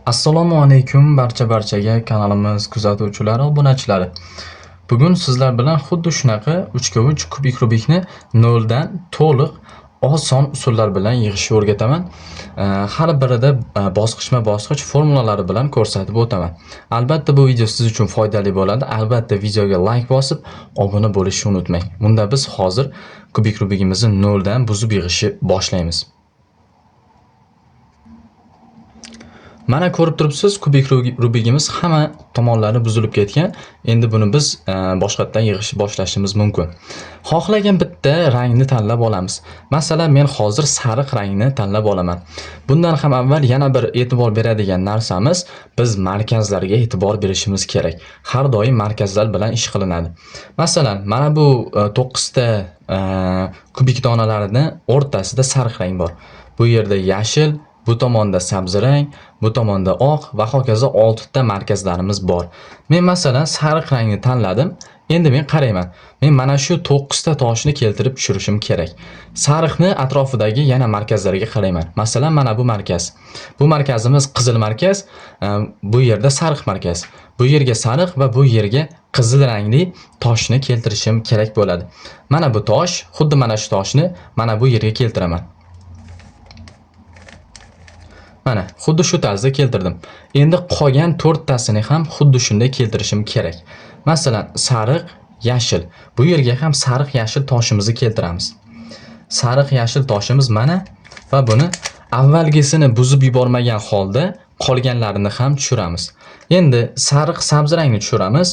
Assalomu alaykum barcha-barchaga kanalimiz kuzatuvchilari, obunachilari. Bugun sizlar bilan xuddi shunaqa 3x3 kubik Rubikni noldan to'liq oson usullar bilan yig'ishni o'rgataman. Har birida bosqichma-bosqich formulalari bilan ko'rsatib o'taman. Albatta bu video siz uchun foydali bo'ladi. Albatta videoga like bosib, obuna bo'lishni unutmang. Bunda biz hozir kubik Rubikimizni noldan buzib yig'ishni boshlaymiz. Mana ko'rib turibsiz, kubik Rubikimiz hamma tomonlari buzilib ketgan. Endi buni biz boshqatdan yig'ishni boshlashimiz mumkin. Xohlagan bitta rangni tanlab olamiz. Masalan, men hozir sariq rangni tanlab olaman. Bundan ham avval yana bir e'tibor beradigan narsamiz, biz markazlarga e'tibor berishimiz kerak. Har doim markazlar bilan ish qilinadi. Masalan, mana bu 9 ta kubik donalarini o'rtasida sariq rang bor. Bu yerda yashil, bu tomonda sabzi rang, bu tomonda oq va hokazo 6 ta markazlarimiz bor. Men masalan sariq rangni tanladim. Endi men qarayman. Men mana shu 9 ta toshni keltirib tushirishim kerak. Sariqni atrofidagi yana markazlarga qarayman. Masalan, mana bu markaz. Bu markazimiz qizil markaz, bu yerda sariq markaz. Bu yerga sariq va bu yerga qizil rangli toshni keltirishim kerak bo'ladi. Mana bu tosh, xuddi mana shu toshni mana bu yerga keltiraman. Mana xuddi shu tarzda keltirdim. Endi qolgan 4 tasini ham xuddi shunday keltirishim kerak. Masalan, sariq, yashil. Bu yerga ham sariq, yashil toshimizni keltiramiz. Sariq, yashil toshimiz mana va buni avvalgisini buzib yubormagan holda qolganlarini ham tushiramiz. Endi sariq sabzi rangni tushiramiz.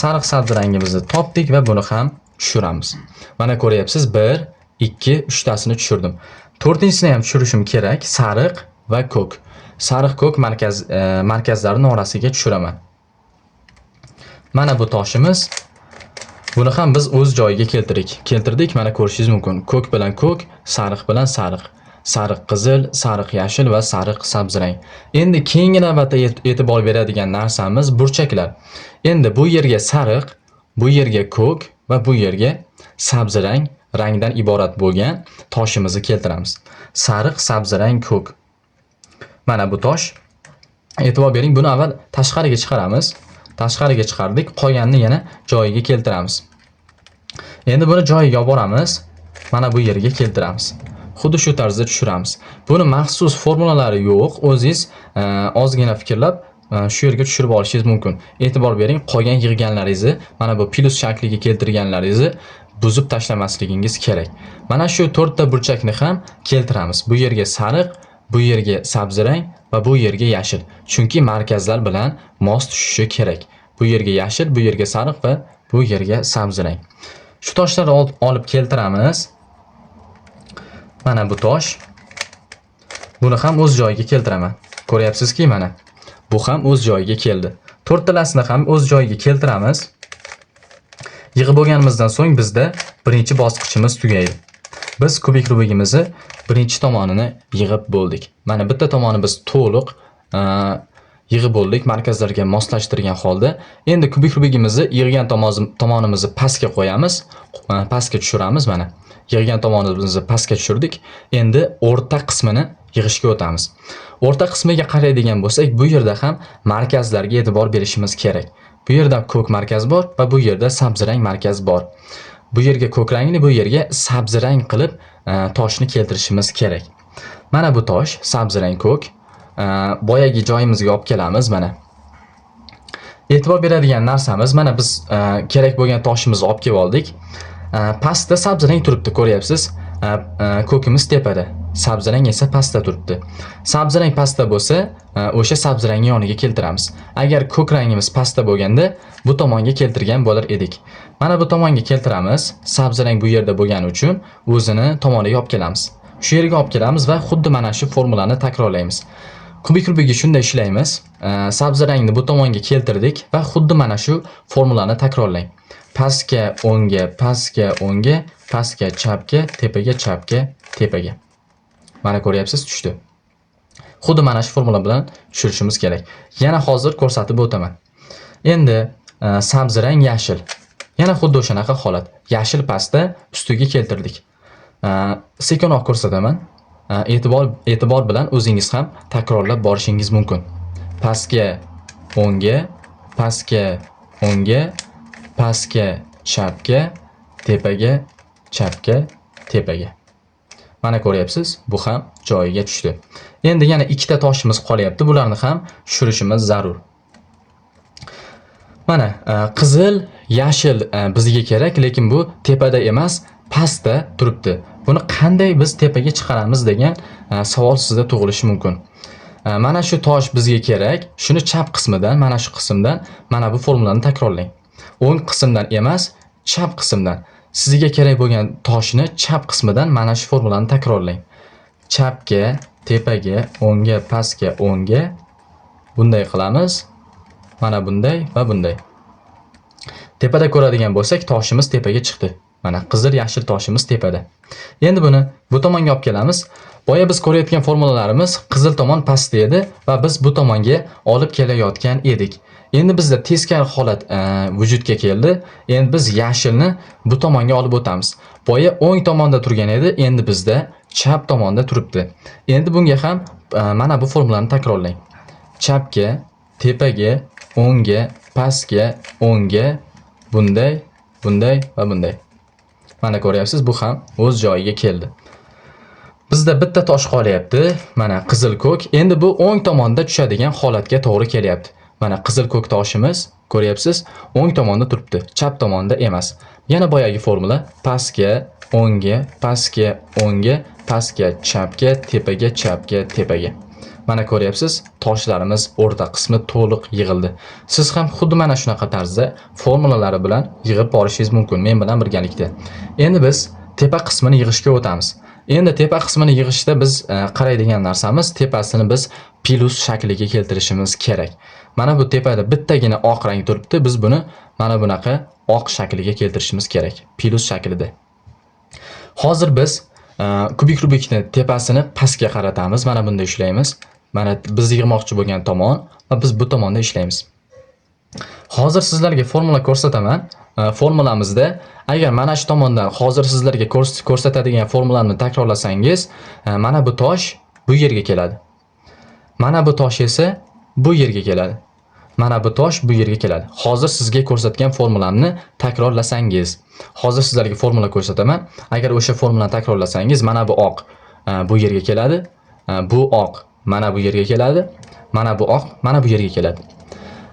Sariq sabzi rangimizni topdik va buni ham tushiramiz. Mana ko'ryapsiz, 1, 2, 3 tasini tushirdim. 4-chisini ham tushirishim kerak. Sariq va ko'k. Sariq ko'k markazlarning orasiga tushiraman. Mana bu toshimiz. Buni ham biz o'z joyiga keltirdik. Keltirdik, mana ko'rishingiz mumkin. Ko'k bilan ko'k, sariq bilan sariq. Sariq qizil, sariq yashil va sariq sabzi rang. Endi keyingi navbatda e'tibor beradigan narsamiz burchaklar. Endi bu yerga sariq, bu yerga ko'k va bu yerga sabzi rang rangdan iborat bo'lgan toshimizni keltiramiz. Sariq, sabzi rang, ko'k. Mana bu tosh. E'tibor bering, buni avval tashqariga chiqaramiz. Tashqariga chiqardik, qolganini yana joyiga keltiramiz. Endi buni joyiga olib boramiz. Mana bu yerga keltiramiz. Xuddi shu tarzda tushiramiz. Buni maxsus formulalari yo'q. O'zingiz ozgina fikrlab, shu yerga tushirib olishingiz mumkin. E'tibor bering, qolgan yig'ganlaringizni, mana bu plus shakliga keltirganlaringizni buzib tashlamasligingiz kerak. Mana shu 4 ta burchakni ham keltiramiz. Bu yerga sariq, bu yerga sabzi rang va bu yerga yashil. Chunki markazlar bilan mos tushishi kerak. Bu yerga yashil, bu yerga sariq va bu yerga sabzi rang. Shu toshlarni olib keltiramiz. Mana bu tosh. Buni ham o'z joyiga keltiraman. Ko'ryapsizki, mana bu ham o'z joyiga keldi. To'rttalasini ham o'z joyiga keltiramiz. Yig'ib bo'lganimizdan so'ng bizda birinchi bosqichimiz tugaydi. Biz kubik Rubikimizni birinchi tomonini yig'ib bo'ldik. Mana bitta tomoni biz to'liq yig'ib bo'ldik, markazlarga moslashtirgan holda. Endi kubik Rubikimizni yig'gan tomonimizni pastga qo'yamiz, pastga tushiramiz mana. Yig'gan tomonimizni pastga tushirdik. Endi o'rta qismini yig'ishga o'tamiz. O'rta qismiga qaraydigan bo'lsak, bu yerda ham markazlarga e'tibor berishimiz kerak. Bu yerda ko'k markaz bor va bu yerda sabzi rang markaz bor. Bu yerga ko'k rangli, bu yerga sabzi rang qilib, toshni keltirishimiz kerak. Mana bu tosh sabzi rang ko'k. Boyagi joyimizga olib kelamiz mana. E'tibor beradigan narsamiz, mana biz, kerak bo'lgan toshimizni olib kelib oldik. Pastda sabzi rang turibdi, ko'ryapsiz. Ko'kimiz tepada, sabzi rang esa pastda turibdi. Sabzi rang pastda bo'lsa, o'sha sabzi rangni yoniga keltiramiz. Agar ko'k rangimiz pastda bo'lganda, bu tomonga keltirgan bo'lar edik. Mana bu tomonga keltiramiz. Sabzi rang bu yerda bo'lgani uchun o'zini tomoniga olib kelamiz. Shu yerga olib kelamiz va xuddi mana shu formulani takrorlaymiz. Kubik Rubikni shunday ishlaymiz. Sabzi rangni bu tomonga keltirdik va xuddi mana shu formulani takrorlang. Pastga o'ngga, pastga o'ngga, pastga chapga, tepaga chapga, tepaga. Mana ko'ryapsiz, tushdi. Xuddi mana shu formula bilan tushirishimiz kerak. Yana hozir ko'rsatib o'taman. Endi sabzi rang yashil. Yana xuddi o'shanaqa holat. Yashil pastda, ustiga keltirdik. Sekinroq ko'rsataman. E'tibor bilan o'zingiz ham takrorlab borishingiz mumkin. Pastga, o'ngga, pastga, o'ngga, pastga, chapga, tepaga, chapga, tepaga. Mana ko'ryapsiz, bu ham joyiga tushdi. Endi yana ikkita toshimiz qolyapti. Bularni ham tushirishimiz zarur. Mana qizil, yashil bizga kerak, lekin bu tepada emas, pastda turibdi. Buni qanday biz tepaga chiqaramiz degan savol sizda tug'ilishi mumkin. Mana shu tosh bizga kerak. Shuni chap qismidan, mana shu qismdan mana bu formulani takrorlang. O'ng qismdan emas, chap qismdan. Sizga kerak bo'lgan toshni chap qismidan mana shu formulani takrorlang. Chapga, tepaga, o'ngga, pastga, o'ngga. Bunday qilamiz. Mana bunday va bunday. Tepada ko'radigan bo'lsak, toshimiz tepaga chiqdi. Mana qizil, yashil toshimiz tepada. Endi buni bu tomonga olib kelamiz. Boya biz ko'rayotgan formulalarimiz qizil tomon pastda edi va biz bu tomonga olib kelayotgan edik. Endi bizda teskari holat vujudga keldi. Endi biz yashilni bu tomonga olib o'tamiz. Boya o'ng tomonda turgan edi, endi bizda chap tomonda turibdi. Endi bunga ham mana bu formulani takrorlang. Chapga, tepaga, o'ngga, pastga, o'ngga, bunday, bunday va bunday. Mana ko'ryapsiz, bu ham o'z joyiga keldi. Bizda bitta tosh qolyapti. Mana qizil ko'k. Endi bu o'ng tomonda tushadigan holatga to'g'ri kelyapti. Mana qizil ko'k toshimiz, ko'ryapsiz, o'ng tomonda turibdi, chap tomonda emas. Yana boyagi formula: pastga, o'ngga, pastga, o'ngga, pastga, chapga, tepaga, chapga, tepaga. Mana ko'ryapsiz, toshlarimiz o'rta qismi to'liq yig'ildi. Siz ham xuddi mana shunaqa tarzda formulalari bilan yig'ib borishingiz mumkin men bilan birgalikda. Endi biz tepa qismini yig'ishga o'tamiz. Endi tepa qismini yig'ishda biz qaraydigan narsamiz, tepasini biz plus shakliga keltirishimiz kerak. Mana bu tepada bittagina oq rang turibdi. Biz buni mana bunaqa oq shakliga keltirishimiz kerak, plus shaklida. Hozir biz kubik Rubikni tepasini pastga qaratamiz. Mana bunda ishlaymiz. Mana biz yig'moqchi bo'lgan tomon va biz bu tomonda ishlaymiz. Hozir sizlarga formula ko'rsataman. Formulamizda agar mana shu tomondan hozir sizlarga ko'rsatadigan formulamni takrorlasangiz, mana bu tosh bu yerga keladi. Mana bu tosh esa bu yerga keladi. Mana bu tosh bu yerga keladi. Hozir sizga ko'rsatgan formulamni takrorlasangiz, hozir sizlarga formula ko'rsataman. Agar o'sha formulani takrorlasangiz, mana bu oq bu yerga keladi, bu oq mana bu yerga keladi, mana bu oq mana bu yerga keladi.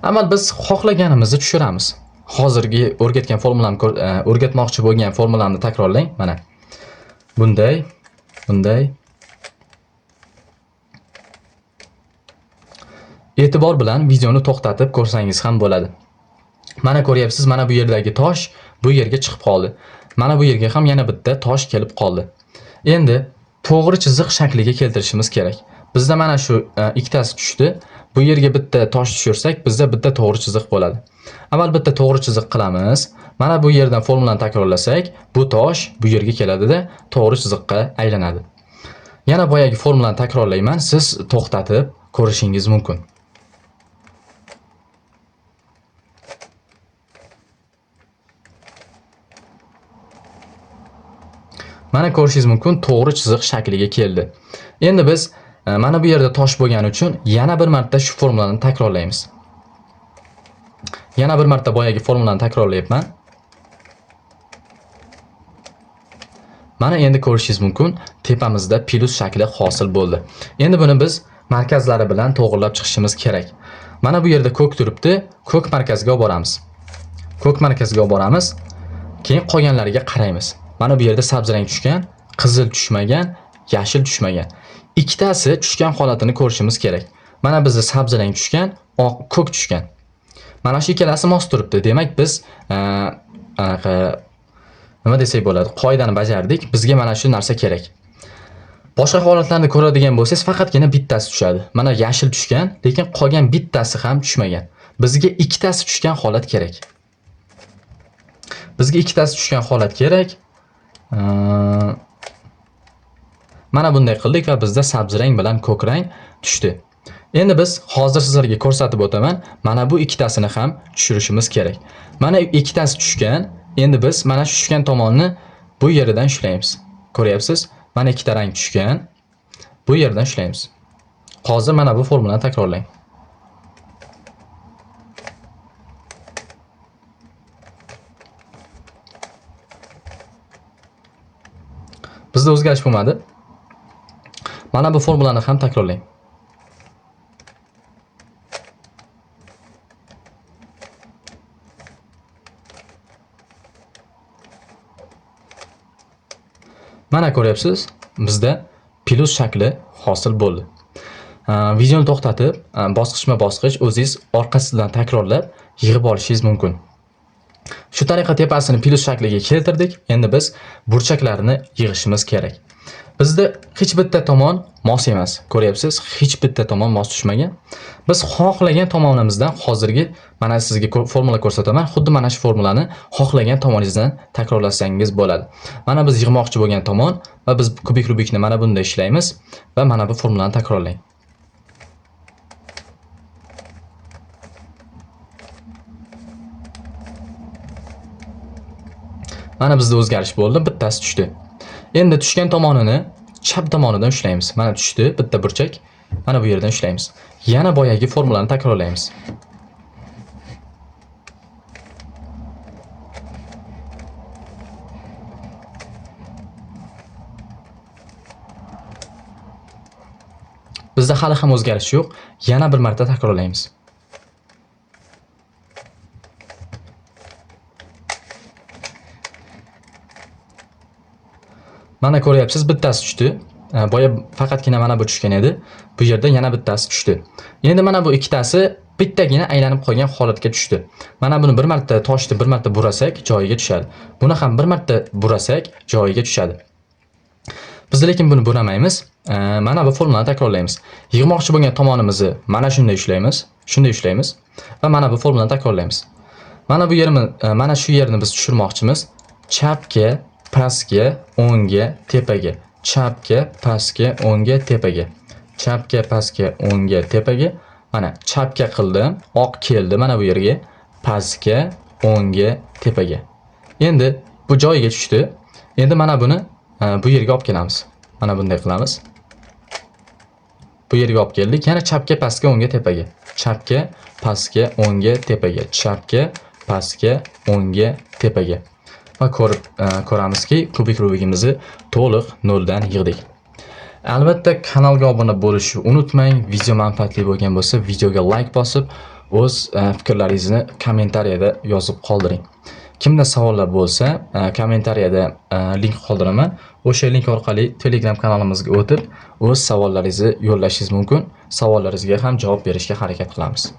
Amal biz xohlaganimizni tushiramiz. Hozirgi o'rgatgan formulamni o'rgatmoqchi bo'lgan formulamni takrorlang. Mana bunday, bunday. E'tibor bilan videoni to'xtatib ko'rsangiz ham bo'ladi. Mana ko'ryapsiz, mana bu yerdagi tosh bu yerga chiqib qoldi. Mana bu yerga ham yana bitta tosh kelib qoldi. Endi to'g'ri chiziq shakliga keltirishimiz kerak. Bizda mana shu ikkitasi tushdi. Bu yerga bitta tosh tushirsak, bizda bitta to'g'ri chiziq bo'ladi. Avval bitta to'g'ri chiziq qilamiz. Mana bu yerdan formulani takrorlasak, bu tosh bu yerga keladida to'g'ri chiziqqa aylanadi. Yana boyagi formulani takrorlayman, siz to'xtatib ko'rishingiz mumkin. Mana ko'rishingiz mumkin, to'g'ri chiziq shakliga keldi. Endi biz mana bu yerda tosh bo'lgani uchun yana bir marta shu formulani takrorlaymiz. Yana bir marta boyagi formulani takrorlayapman. Mana endi ko'rishingiz mumkin, tepamizda plus shakli hosil bo'ldi. Endi buni biz markazlari bilan to'g'rilab chiqishimiz kerak. Mana bu yerda ko'k turibdi, ko'k markazga olib boramiz. Ko'k markazga olib boramiz. Keyin qolganlariga qaraymiz. Mana bu yerda sabz rang tushgan, qizil tushmagan, yashil tushmagan. Ikkitasi tushgan holatini ko'rishimiz kerak. Mana bizda sabz rang tushgan, oq, ko'k tushgan. Mana shu ikkalasi mos turibdi. Demak, biz anaqa nima desak bo'ladi? Qoidani bajardik. Bizga mana shu narsa kerak. Boshqa holatlarni ko'radigan bo'lsangiz, faqatgina bittasi tushadi. Mana yashil tushgan, lekin qolgan bittasi ham tushmagan. Bizga ikkitasi tushgan holat kerak. Bizga ikkitasi tushgan holat kerak. Mana bunday qildik va bizda sabz rang bilan ko'k rang tushdi. Endi biz hozir sizlarga ko'rsatib o'taman. Mana bu ikkitasini ham tushirishimiz kerak. Mana ikkitasi tushgan. Endi biz mana shu tushgan tomonni bu yeridan ushlaymiz. Ko'ryapsiz? Mana ikkita rang tushgan. Bu yerdan ushlaymiz. Hozir mana bu formulani takrorlang. o'zgarish bo'lmadi. Mana bu formulani ham takrorlang. Mana ko'ryapsiz, bizda plus shakli hosil bo'ldi. Videoni to'xtatib, bosqichma-bosqich o'zingiz orqasidan takrorlab yig'ib olishingiz mumkin. Shu tariqa tepasini plus shakliga keltirdik. Endi biz burchaklarni yig'ishimiz kerak. Bizda hech bitta tomon mos emas. Ko'ryapsiz, hech bitta tomon mos tushmagan. Biz xohlagan tomonimizdan hozirgi mana sizga formula ko'rsataman. Xuddi mana shu formulani xohlagan tomoningizdan takrorlasangiz bo'ladi. Mana biz yig'moqchi bo'lgan tomon va biz kubik Rubikni mana bunda ishlaymiz va mana bu formulani takrorlang. Mana bizda o'zgarish bo'ldi, bittasi tushdi. Endi tushgan tomonini chap tomonidan ushlaymiz. Mana tushdi bitta burchak. Mana bu yerdan ushlaymiz. Yana boyagi formulani takrorlaymiz. Bizda hali ham o'zgarish yo'q. Yana bir marta takrorlaymiz. Mana ko'ryapsiz, bittasi tushdi. Boya faqatgina mana bu tushgan edi. Bu yerda yana bittasi tushdi. Endi mana bu ikkitasi bittagina aylanib qolgan holatga tushdi. Mana buni bir marta toshni bir marta burasak joyiga tushadi. Buni ham bir marta burasak joyiga tushadi. Biz lekin buni buramaymiz. Mana bu formulani takrorlaymiz. Yig'moqchi bo'lgan tomonimizni mana shunday ushlaymiz, shunday ushlaymiz va mana bu formulani takrorlaymiz. Mana bu yerni, mana shu yerni biz tushirmoqchimiz. Chapga, pastga, o'ngga, tepaga. Chapga, pastga, o'ngga, tepaga. Chapga, pastga, o'ngga, tepaga. Mana chapga qildim, oq keldi mana bu yerga. Pastga, o'ngga, tepaga. Endi bu joyiga tushdi. Endi mana buni bu yerga olib kelamiz. Mana bunday qilamiz. Bu yerga olib keldik. Yana chapga, pastga, o'ngga, tepaga. Chapga, pastga, o'ngga, tepaga. Chapga, pastga, o'ngga, tepaga. Va ko'ramizki, kubik Rubikimizni to'liq noldan yig'dik. Albatta kanalga obuna bo'lishni unutmang. Video manfaatli bo'lgan bo'lsa, videoga like bosib, o'z fikrlaringizni kommentariyada yozib qoldiring. Kimda savollar bo'lsa, kommentariyada link qoldiraman. O'sha link orqali Telegram kanalimizga o'tib, o'z savollaringizni yo'llashingiz mumkin. Savollaringizga ham javob berishga harakat qilamiz.